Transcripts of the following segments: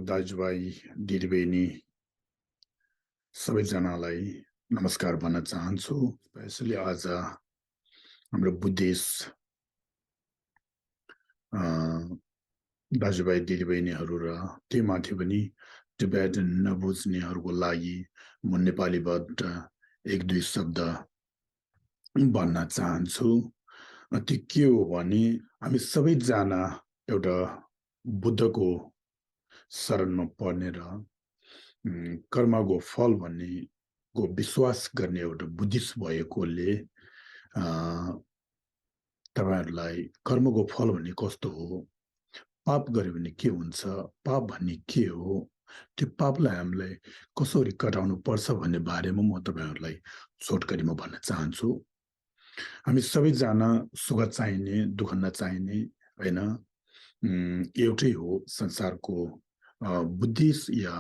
दाजुभाइ दिदीबहिनी सबैजनालाई नमस्कार भन्न चाहन्छु। स्पेशली आज हाम्रो बुद्धिस्ट दाजुभाइ दिदीबहिनीहरू र त्यहीमाथि पनि टिबेटन नबुझ्नेहरूको लागि म नेपालीबाट एक दुई शब्द भन्न चाहन्छु। त्यो के हो भने हामी सबैजना एउटा बुद्धको शरणमा पर्ने र कर्मको फल भन्ने को विश्वास गर्ने एउटा बुद्धिस्ट भएकोले तपाईहरुलाई कर्मको फल भन्ने कस्तो हो, पाप गर्यो भने के हुन्छ, पाप भन्ने के हो, त्यो पापलाई हामीले कसरी कटाउनु पर्छ भन्ने बारेमा म तपाईहरुलाई छोटकरीमा भन्न चाहन्छु। हामी सबैजना सुख चाहिने, दुःख नचाहिने हैन, एउटै हो संसारको बुद्धिस्ट या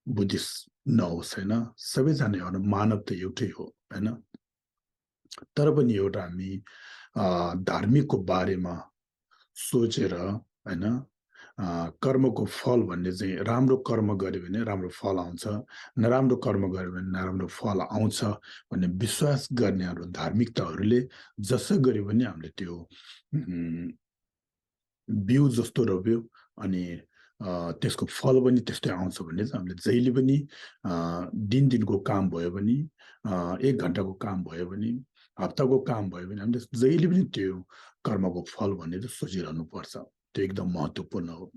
बुद्धिस्ट नहोस् हैन, सबैजना एउटा मानव त एउटै हो हैन। तर पनि एउटा हामी धार्मिकको बारेमा सोचेर हैन, कर्मको फल भन्ने चाहिँ राम्रो कर्म गर्यो भने राम्रो फल आउँछ, नराम्रो कर्म गर्यो भने नराम्रो फल आउँछ भन्ने विश्वास गर्नेहरू धार्मिकताहरूले जसो गर्यो भने हामीले त्यो बिउ जस्तो रोप्यो अनि त्यसको फल पनि त्यस्तै आउँछ भन्ने चाहिँ हामीले जहिले पनि दिनको काम भयो भने, एक घण्टाको काम भयो भने, हप्ताको काम भयो भने हामीले जहिले पनि त्यो कर्मको फल भन्ने चाहिँ सोचिरहनु पर्छ। त्यो एकदम महत्त्वपूर्ण हो।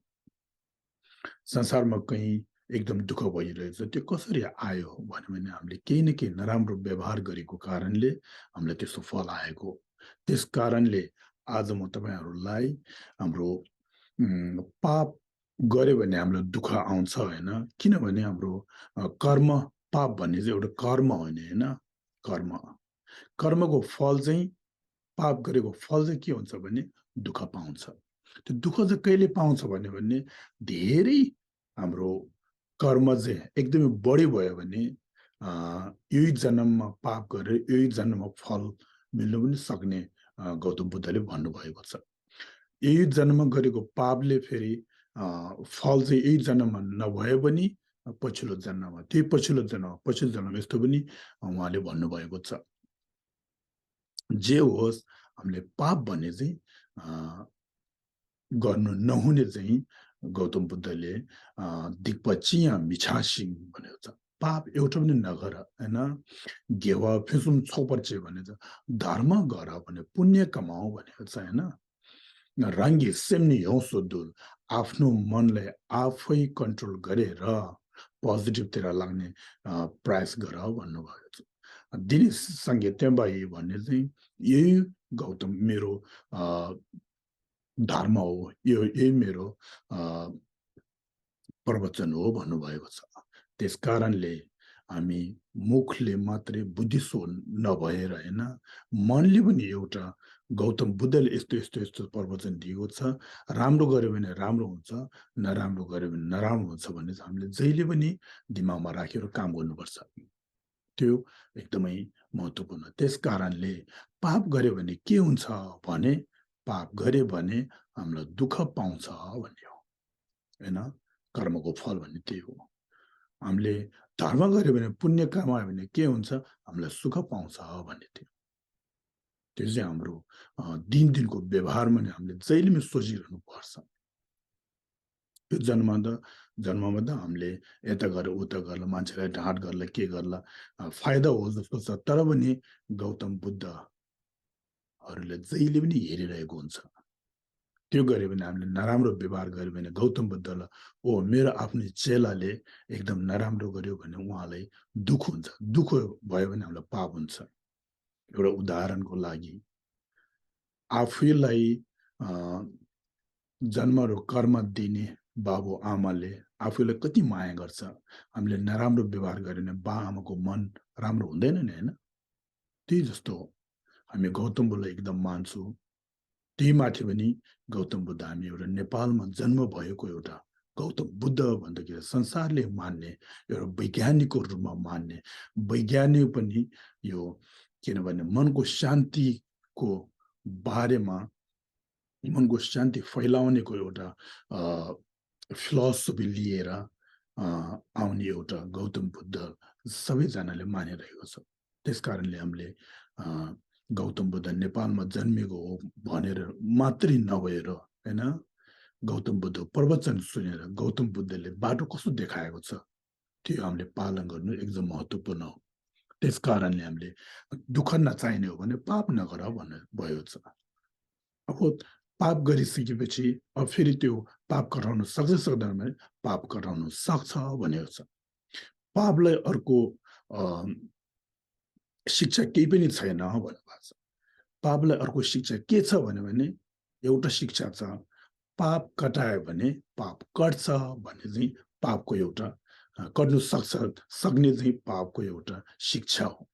संसारमा कहीँ एकदम दुःख भइरहेछ, त्यो कसरी आयो भन्यो भने हामीले केही न केही नराम्रो व्यवहार गरेको कारणले हामीलाई त्यस्तो फल आएको। त्यस कारणले आज म तपाईहरुलाई हाम्रो पाप गर्यो भने हामीलाई दुःख आउँछ हैन, किनभने हाम्रो कर्म, पाप भन्ने चाहिँ एउटा कर्म हो नि हैन, कर्म। कर्मको फल चाहिँ, पाप गरेको फल चाहिँ के हुन्छ भने दुःख पाउँछ। त्यो दुःख चाहिँ कहिले पाउँछ भने धेरै हाम्रो कर्म चाहिँ एकदमै बढी भयो भने यही जन्ममा पाप गरेर यही जन्ममा फल मिल्नु पनि सक्ने गौतम बुद्धले भन्नुभएको छ। यही जन्म गरेको पापले फेरि फल चाहिँ यही जन्ममा नभए पनि पछिल्लो जन्ममा, त्यही पछिल्लो जन्म यस्तो पनि उहाँले भन्नुभएको छ। जे होस्, हामीले पाप भन्ने चाहिँ गर्नु नहुने चाहिँ गौतम बुद्धले दिक्पचिया मिछासिङ भनेको छ। पाप एउटा पनि नगर हैन, घेवा फिसुम छोपर्चे भनेको छ। धर्म गर भने पुण्य कमाऊ भनेको छ हैन। रङ्गी सेम्नी हौसोदुल, आफ्नो मनलाई आफै कन्ट्रोल गरेर पोजिटिभतिर लाग्ने प्रयास गर भन्नुभएको छ। दिने सङ्गीतबाई भन्ने चाहिँ यही गौतम मेरो धर्म हो, यही मेरो प्रवचन हो भन्नुभएको छ। त्यस कारणले हामी मुखले मात्रै बुद्धिस्ट नभएर हैन, मनले पनि एउटा गौतम बुद्धले यस्तो यस्तो यस्तो प्रवचन दिएको छ, राम्रो गर्यो भने राम्रो हुन्छ, नराम्रो गर्यो भने नराम्रो हुन्छ भन्ने चाहिँ हामीले जहिले पनि दिमागमा राखेर काम गर्नुपर्छ। त्यो एकदमै महत्त्वपूर्ण। त्यस कारणले पाप गर्यो भने के हुन्छ भने, पाप गर्यो भने हामीलाई दुःख पाउँछ भन्ने हो हैन। कर्मको फल भन्ने त्यही हो। हामीले धर्म गर्यो भने, पुण्य कमायो भने के हुन्छ, हामीलाई सुख पाउँछ भन्ने थियो। त्यो चाहिँ हाम्रो दिनको व्यवहारमा नि हामीले जहिले पनि सोचिरहनु पर्छ। त्यो जन्ममा त हामीले यता गरेर उता गर्ला, मान्छेलाई ढाँट गर्ला, के गर्ला, फाइदा हो जस्तो छ। तर पनि गौतम बुद्धहरूले जहिले पनि हेरिरहेको हुन्छ। त्यो गर्यो भने हामीले नराम्रो व्यवहार गर्यो भने गौतम बुद्धलाई मेरो आफ्नै चेलाले एकदम नराम्रो गर्यो भने उहाँलाई दुःख हुन्छ। दुःख भयो भने हामीलाई पाप हुन्छ। एउटा उदाहरणको लागि, आफैलाई जन्म र कर्म दिने बाबु आमाले आफूलाई कति माया गर्छ। हामीले नराम्रो व्यवहार गर्यो भने बा आमाको मन राम्रो हुँदैन नि हैन। त्यही जस्तो हामी गौतम बुद्धलाई एकदम मान्छौँ। त्यही माथि पनि गौतम बुद्ध हामी एउटा नेपालमा जन्म भएको एउटा गौतम बुद्ध भन्दाखेरि संसारले मान्ने, एउटा वैज्ञानिकको रूपमा मान्ने, वैज्ञानिक पनि यो किनभने मनको शान्तिको बारेमा, मनको शान्ति फैलाउनेको एउटा फिलोसफी लिएर आउने एउटा गौतम बुद्ध सबैजनाले मानिरहेको छ। त्यसकारणले हामीले गौतम बुद्ध नेपालमा जन्मेको हो भनेर मात्रै नभएर हैन, गौतम बुद्ध प्रवचन सुनेर गौतम बुद्धले बाटो कस्तो देखाएको छ त्यो हामीले पालन गर्नु एकदम महत्त्वपूर्ण हो। त्यसकारणले हामीले दुःख नचाहिने हो भने पाप नगर भन्ने भयो छ। अब पाप गरिसकेपछि अब फेरि त्यो पाप कटाउन सक्छ सक्दैन भने पाप कटाउन सक्छ भनेको छ। पापलाई अर्को शिक्षा केही पनि छैन भन्नुभएको छ। पापलाई अर्को शिक्षा के छ भने एउटा शिक्षा छ, पाप कटायो भने पाप कट्छ भन्ने चाहिँ पापको एउटा कट्नु सक्ने चाहिँ पापको एउटा शिक्षा हो।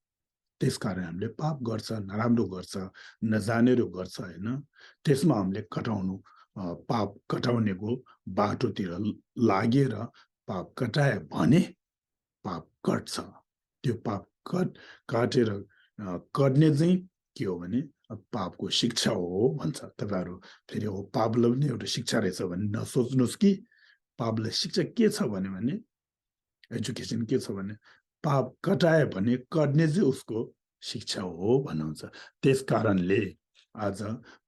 त्यसकारण हामीले पाप गर्छ, नराम्रो गर्छ, नजानेर गर्छ हैन, त्यसमा हामीले पाप कटाउनेको बाटोतिर लागेर पाप कटायो भने पाप कट्छ। त्यो पाप काटेर कट्ने चाहिँ के हो भने पापको शिक्षा हो भन्छ। तपाईहरु फेरि हो पापलाई पनि एउटा शिक्षा रहेछ भने नसोच्नुस् कि पापलाई शिक्षा के छ भने एजुकेसन के छ भने पाप कटायो भने कट्ने चाहिँ उसको शिक्षा हो भन्नुहुन्छ। त्यसकारणले आज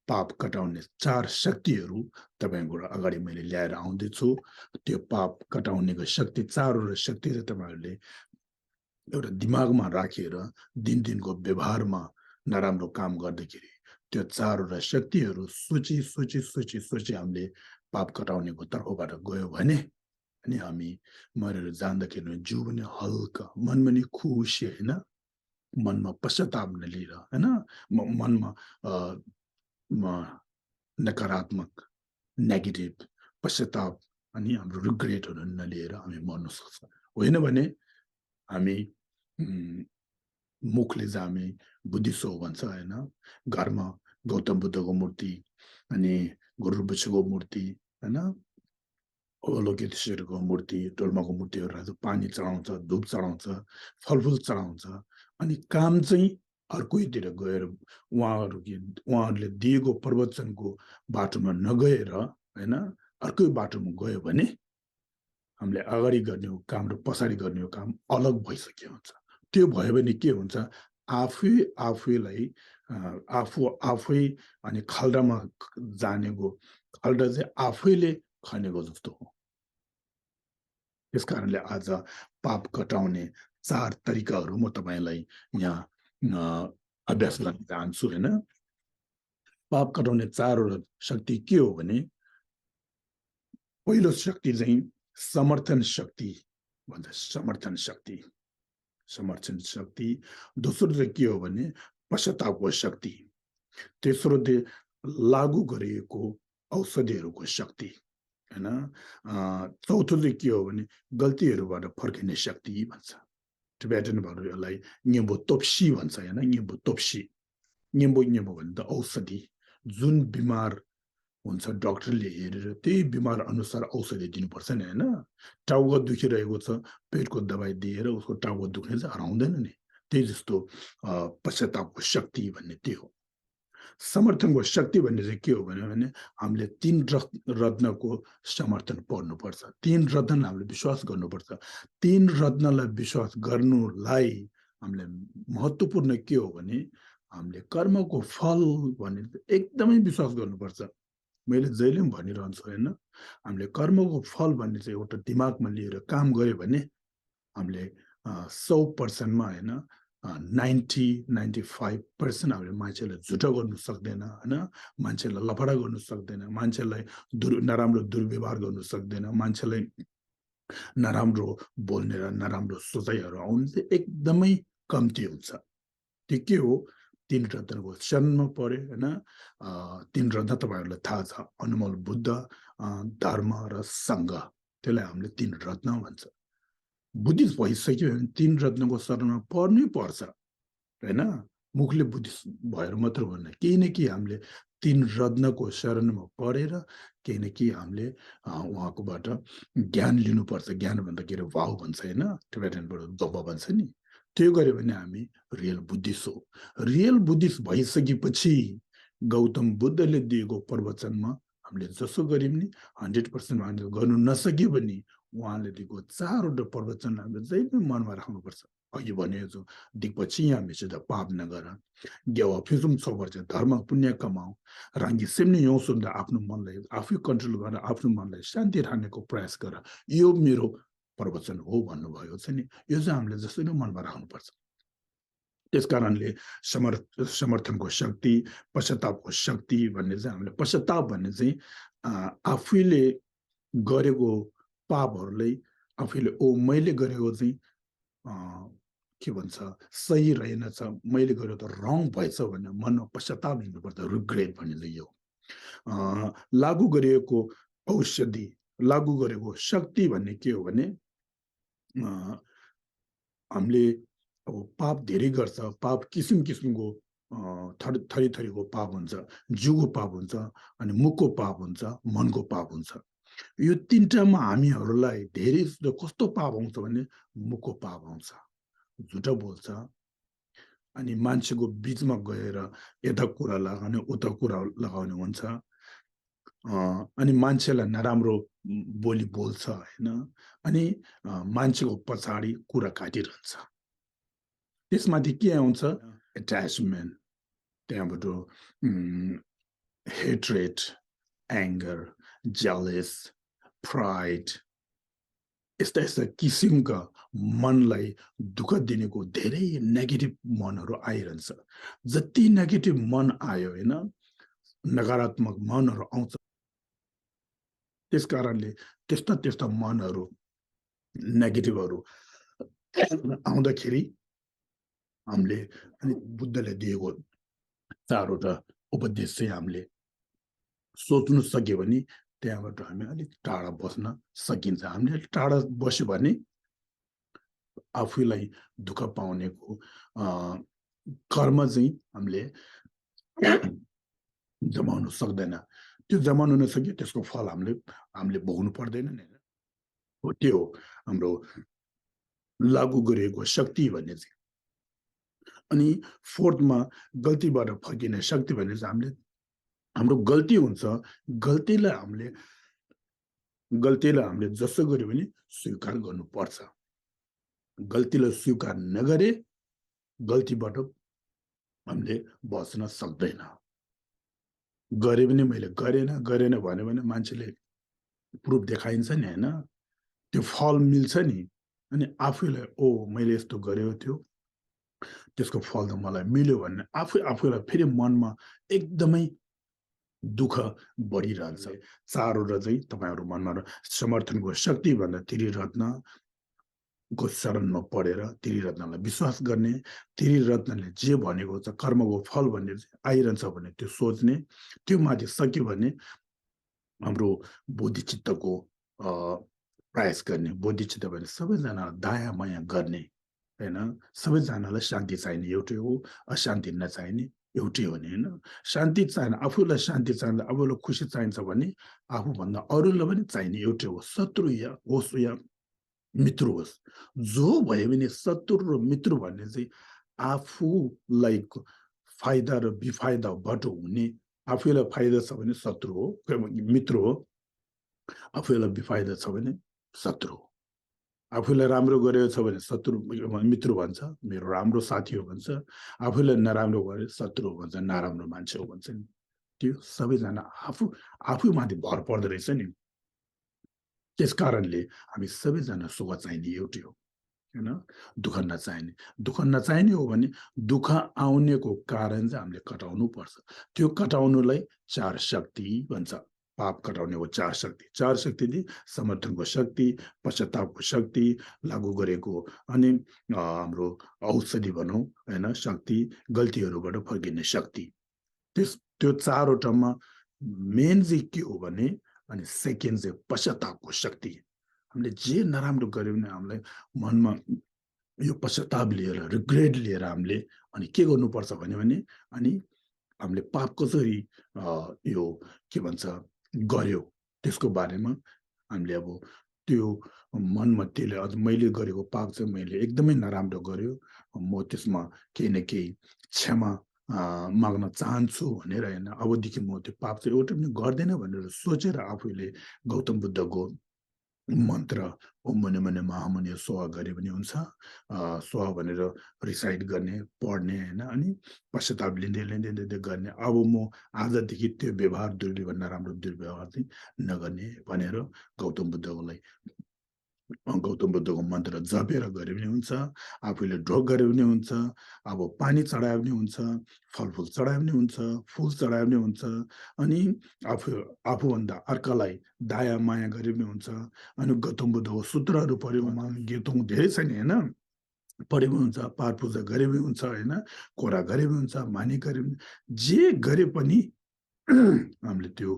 पाप कटाउने 4 शक्तिहरू तपाईको अगाडि मैले ल्याएर आउँदैछु। त्यो पाप कटाउनेको शक्ति 4 शक्ति चाहिँ तपाईहरुले एउटा दिमागमा राखेर दिनको व्यवहारमा नराम्रो काम गर्दाखेरि त्यो 4 शक्तिहरू सोची हामीले पाप कटाउनेको तर्फबाट गयो भने अनि हामी मरेर जाँदाखेरि जिउ पनि हल्का, मन पनि खुसी हैन, मनमा पश्चाताप नलिएर हैन, मनमा नकारात्मक नेगेटिभ पश्चाताप अनि हाम्रो रिग्रेटहरू नलिएर हामी मर्न सक्छ। होइन भने हामी मुखले चाहिँ हामी बुद्धिस्ट हो भन्छ हैन, घरमा गौतम बुद्धको मूर्ति अनि गुरु बच्चुको मूर्ति हैन, अवलोकितेश्वरको मूर्ति, डोल्माको मूर्तिहरू पानी चढाउँछ, धूप चढाउँछ, फलफुल चढाउँछ अनि काम चाहिँ अर्कैतिर गएर उहाँहरूले दिएको प्रवचनको बाटोमा नगएर हैन, अर्कै बाटोमा गयो भने हामीले अगाडि गर्ने काम र पछाडि गर्ने काम अलग भइसक्यो हुन्छ। त्यो भयो भने के हुन्छ, आफैलाई आफै अनि खाल्डामा जानेको खाल्डा चाहिँ आफैले खनेको जस्तो हो। त्यसकारणले आज पाप कटाउने 4 तरिकाहरू म तपाईलाई यहाँ अभ्यास गर्न चाहन्छु हैन। पाप कटाउने 4 शक्ति के हो भने पहिलो शक्ति चाहिँ समर्थन शक्ति भन्छ, समर्थन शक्ति। दोस्रो चाहिँ के हो भने पश्चातापको शक्ति। तेस्रो चाहिँ लागू गरिएको औषधिहरूको शक्ति हैन। चौथो चाहिँ के हो भने गल्तीहरूबाट फर्किने शक्ति भन्छ। टिबेटनहरुले यसलाई न्यम्बो तोप्सी भन्छ हैन, न्यम्बो तोप्सी। न्यम्बो भने त औषधि, जुन बिमार हुन्छ डाक्टरले हेरेर त्यही बिमार अनुसार औषधि दिनुपर्छ नि हैन। टाउको दुखिरहेको छ, पेटको दबाई दिएर उसको टाउको दुख्ने चाहिँ हराउँदैन नि। त्यही जस्तो पश्चातापको शक्ति भन्ने त्यो हो। समर्थनको शक्ति भन्ने चाहिँ के हो भने हामीले 3 रत्नको समर्थन पर्नुपर्छ। 3 रत्न हामीले विश्वास गर्नुपर्छ। 3 रत्नलाई विश्वास गर्नुलाई हामीले महत्त्वपूर्ण के हो भने हामीले कर्मको फल भन्ने एकदमै विश्वास गर्नुपर्छ। मैले जहिले पनि भनिरहन्छु हैन, हामीले कर्मको फल भन्ने चाहिँ एउटा दिमागमा लिएर काम गर्यो भने हामीले 100% मा हैन 90-95% हामीले मान्छेलाई झुटो गर्नु सक्दैन हैन, मान्छेलाई लफडा गर्नु सक्दैन, मान्छेलाई नराम्रो दुर्व्यवहार गर्नु सक्दैन, मान्छेलाई नराम्रो बोल्ने र नराम्रो सोचाइहरू आउनु चाहिँ एकदमै कम्ती हुन्छ। त्यो के हो, 3 रत्नको शरणमा पर्यो हैन। 3 रत्न तपाईहरुलाई थाहा छ, अनमोल बुद्ध, धर्म र संघ। त्यसलाई हामीले 3 रत्न भन्छ। बुद्धिस्ट भइसक्यो भने 3 रत्नको शरणमा पर्नै पर्छ हैन। मुखले बुद्धिस्ट भएर मात्र भन्ने, केही न केही हामीले 3 रत्नको शरणमा परेर केही न केही हामीले उहाँकोबाट ज्ञान लिनुपर्छ। ज्ञान भन्दाखेरि भाव भन्छ हैन, टिबेटनबाट दोबा भन्छ नि। त्यो गर्यो भने हामी रियल बुद्धिस्ट हो। रियल बुद्धिस्ट भइसकेपछि गौतम बुद्धले दिएको प्रवचनमा हामीले जसो गऱ्यौँ नि 100% हामीले गर्नु नसके पनि उहाँले दिएको चारवटा प्रवचन हामीले जहिले मनमा राख्नुपर्छ। अघि भने जो दिक्पछि हामीले पाप नगर, गेवा फिजुम सोबर चाहिँ धर्म पुण्य कमाऊ, राङ्गी सिम्ने यौँ सुन्दा आफ्नो मनलाई आफै कन्ट्रोल गरेर आफ्नो मनलाई शान्ति राख्नेको प्रयास गर। यो मेरो प्रवचन हो भन्नुभयो छ नि, यो चाहिँ हामीले जसरी मनमा राख्नुपर्छ। त्यस कारणले समर्थनको शक्ति, पश्चातापको शक्ति भन्ने चाहिँ हामीले पश्चाताप भन्ने चाहिँ आफैले गरेको पापहरूलाई आफैले मैले गरेको चाहिँ के भन्छ सही रहेनछ, मैले गरेको त रङ भएछ भने मनमा पश्चाताप लिनुपर्छ, रिग्रेट भन्ने चाहिँ यो लागू गरिएको औषधि, लागू गरेको शक्ति भन्ने के हो भने हामीले अब पाप धेरै गर्छ, पाप किसिम किसिमको थरी थरीको पाप हुन्छ, जिउको पाप हुन्छ, अनि मुखको पाप हुन्छ, मनको पाप हुन्छ। यो तीनटामा हामीहरूलाई धेरै कस्तो पाप आउँछ भने मुखको पाप आउँछ, झुटो बोल्छ, अनि मान्छेको बिचमा गएर यता कुरा लगाउने उता कुरा लगाउने हुन्छ, अनि मान्छेलाई नराम्रो बोली बोल्छ होइन, अनि मान्छेको पछाडि कुरा काटिरहन्छ। त्यसमाथि के आउँछ एट्याचमेन्ट, त्यहाँबाट हेट्रेड, एङ्गर, जेलस, प्राइड, यस्ता यस्ता किसिमका मनलाई दुःख दिनेको धेरै नेगेटिभ मनहरू आइरहन्छ। जति नेगेटिभ मन आयो होइन, नकारात्मक मनहरू आउँछ। त्यस कारणले त्यस्ता त्यस्ता मनहरू नेगेटिभहरू आउँदाखेरि हामीले अनि बुद्धले दिएको चारवटा उपदेश चाहिँ हामीले सोच्नु सक्यो भने त्यहाँबाट हामी अलिक टाढा बस्न सकिन्छ। हामीले अलिक टाढा बस्यो भने आफूलाई दुःख पाउनेको कर्म चाहिँ हामीले जमाउनु सक्दैन। त्यो जमाउनु नसके त्यसको फल हामीले भोग्नु पर्दैन नि। हो त्यो हो हाम्रो लागू गरिएको शक्ति भन्ने चाहिँ। अनि फोर्थमा गल्तीबाट फर्किने शक्ति भन्ने चाहिँ हाम्रो गल्ती हुन्छ, गल्तीलाई हामीले जसो गर्यो भने स्वीकार गर्नुपर्छ। गल्तीलाई स्वीकार नगरे गल्तीबाट हामीले बच्न सक्दैन। गरे पनि मैले गरेन भन्यो भने मान्छेले प्रुफ देखाइन्छ नि होइन, त्यो फल मिल्छ नि, अनि आफैलाई ओ मैले यस्तो गरेको थियो त्यसको फल त मलाई मिल्यो भन्ने आफूलाई फेरि मनमा एकदमै दुःख बढिरहन्छ। चारवटा चाहिँ तपाईँहरू मनमा समर्थनको शक्ति भन्दा त्रिरत्नको शरणमा पढेर त्रिरत्नलाई विश्वास गर्ने, त्रिरत्नले जे भनेको छ कर्मको फल भन्ने आइरहन्छ भने त्यो सोच्ने, त्यो माथि सक्यो भने हाम्रो बोधिचित्तको प्रयास गर्ने। बोधिचित्त भने सबैजनालाई दया माया गर्ने होइन, सबैजनालाई शान्ति चाहिने एउटै हो, अशान्ति नचाहिने एउटै हो नि होइन। शान्ति चाहिने, आफूलाई शान्ति चाहिन्छ, आफूलाई खुसी चाहिन्छ भने आफूभन्दा अरूलाई पनि चाहिने एउटै हो, शत्रु या होस् या मित्र होस्, जो भयो भने शत्रु र मित्र भन्ने चाहिँ आफूलाई फाइदा र बेफाइदाबाट हुने, आफूलाई फाइदा छ भने शत्रु हो, मित्र हो, आफूलाई बेफाइदा छ भने शत्रु हो। आफूलाई राम्रो गरेको छ भने शत्रु मित्र भन्छ, मेरो राम्रो साथी हो भन्छ, आफूलाई नराम्रो गरे शत्रु हो भन्छ, नराम्रो मान्छे हो भन्छ नि। त्यो सबैजना आफूमाथि भर पर्दो रहेछ नि। त्यस कारणले हामी सबैजना सुख चाहिने एउटै हो होइन, दुःख नचाहिने। दुःख नचाहिने हो भने दुःख आउनेको कारण चाहिँ हामीले कटाउनु पर्छ। त्यो कटाउनुलाई चार शक्ति भन्छ। पाप कटाउनेको चार शक्ति दि समर्थनको शक्ति, पश्चातापको शक्ति, लागू गरेको अनि हाम्रो औषधि भनौँ होइन शक्ति, गल्तीहरूबाट फर्किने शक्ति। त्यो चारवटामा मेन चाहिँ के हो भने, अनि सेकेन्ड चाहिँ पश्चातापको शक्ति। हामीले जे नराम्रो गर्यो भने हामीलाई मनमा यो पश्चाताप लिएर, रिग्रेट लिएर हामीले अनि के गर्नुपर्छ भने अनि हामीले पाप कसरी यो के भन्छ गर्यो त्यसको बारेमा हामीले अब त्यो मनमा त्यसले अझ मैले गरेको पाप चाहिँ मैले एकदमै नराम्रो गर्यो, म त्यसमा केही न केही क्षमा माग्न चाहन्छु भनेर होइन, अबदेखि म त्यो पाप चाहिँ एउटा पनि गर्दैन भनेर सोचेर आफूले गौतम बुद्धको मन्त्र ओम मने मने महामुनि स्वाहा गरे पनि हुन्छ। स्वाहा भनेर रिसाइट गर्ने, पढ्ने होइन, अनि पश्चाताप लिँदै, लिँदै, लिँदै गर्ने। अब म आजदेखि त्यो व्यवहार दुर्व्यवहार नराम्रो दुर्व्यवहार चाहिँ नगर्ने भनेर गौतम बुद्धलाई गौतम बुद्धको मन्त्र जपेर गरे पनि हुन्छ, आफूले ढोग गरे पनि हुन्छ, अब पानी चढाए पनि हुन्छ, फलफुल चढाए पनि हुन्छ, फुल चढाए पनि हुन्छ, अनि आफू आफूभन्दा अर्कालाई दया माया गरे पनि हुन्छ। अनि गौतम बुद्धको सूत्रहरू पढ्यो भने गीतौँ धेरै छ नि होइन, पढे पनि हुन्छ, पाठ पूजा गरे पनि हुन्छ होइन, कोरा गरे पनि हुन्छ, मानी गरे पनि, जे गरे पनि हामीले त्यो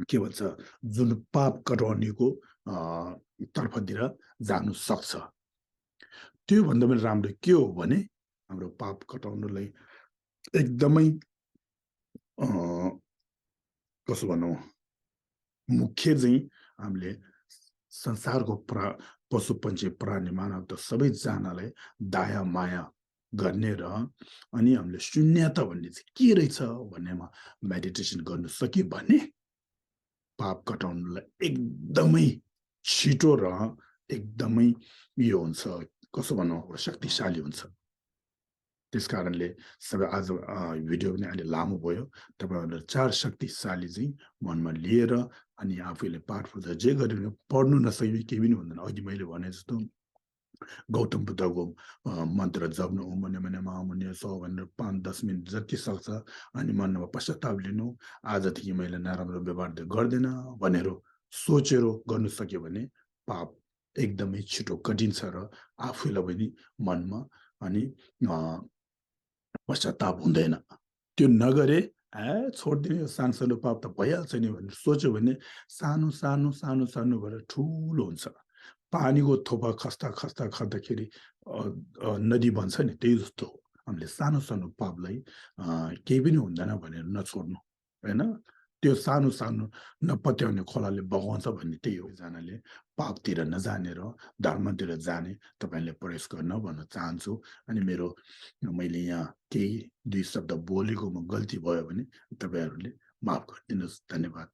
के भन्छ, जुन पाप कटाउनेको तर्फतिर जानु सक्छ। त्योभन्दा पनि राम्रो के हो भने हाम्रो पाप कटाउनलाई एकदमै कसो भनौँ, मुख्य चाहिँ हामीले संसारको पशु पन्छी प्राणी मानव त सबैजनालाई दया माया गर्ने र अनि हामीले शून्यता भन्ने चाहिँ के रहेछ भन्नेमा मेडिटेसन गर्नु सक्यो भने पाप कटाउनुलाई एकदमै छिटो र एकदमै यो हुन्छ, कसो भनौँ, शक्तिशाली हुन्छ। त्यस कारणले सबै आज भिडियो पनि अलि लामो भयो। तपाईँहरूले 4 शक्तिशाली चाहिँ मनमा लिएर अनि आफूले पाठ पूजा जे गरे पनि पढ्नु नसके केही पनि हुँदैन। अघि मैले भने जस्तो गौतम बुद्धको मन्त्र जप्नु ओम मने मने महामुनि स्वाहा भनेर 5-10 मिनट जति सक्छ, अनि मनमा पश्चाताप लिनु, आजदेखि मैले नराम्रो व्यवहार त गर्दैन भनेर सोचेर गर्नु सक्यो भने पाप एकदमै छिटो कटिन्छ र आफूलाई पनि मनमा अनि पश्चाताप हुँदैन। त्यो नगरे छोडिदिने यो सानो सानो पाप त भइहाल्छ नि भनेर सोच्यो भने सानो सानो सानो सानो भएर ठुलो हुन्छ। पानीको थोपा खस्दा खस्दा खस्दाखेरि नदी बन्छ नि, त्यही जस्तो हो। हामीले सानो सानो पापलाई केही पनि हुँदैन भनेर नछोड्नु होइन, त्यो सानो सानो नपत्याउने खोलाले बगाउँछ भन्ने त्यही हो। जनाले पापतिर नजानेर धर्मतिर जाने तपाईँले प्रयास गर्न भन्न चाहन्छु। अनि मैले यहाँ केही 2 शब्द बोलेकोमा गल्ती भयो भने तपाईँहरूले माफ गरिदिनुहोस्। धन्यवाद।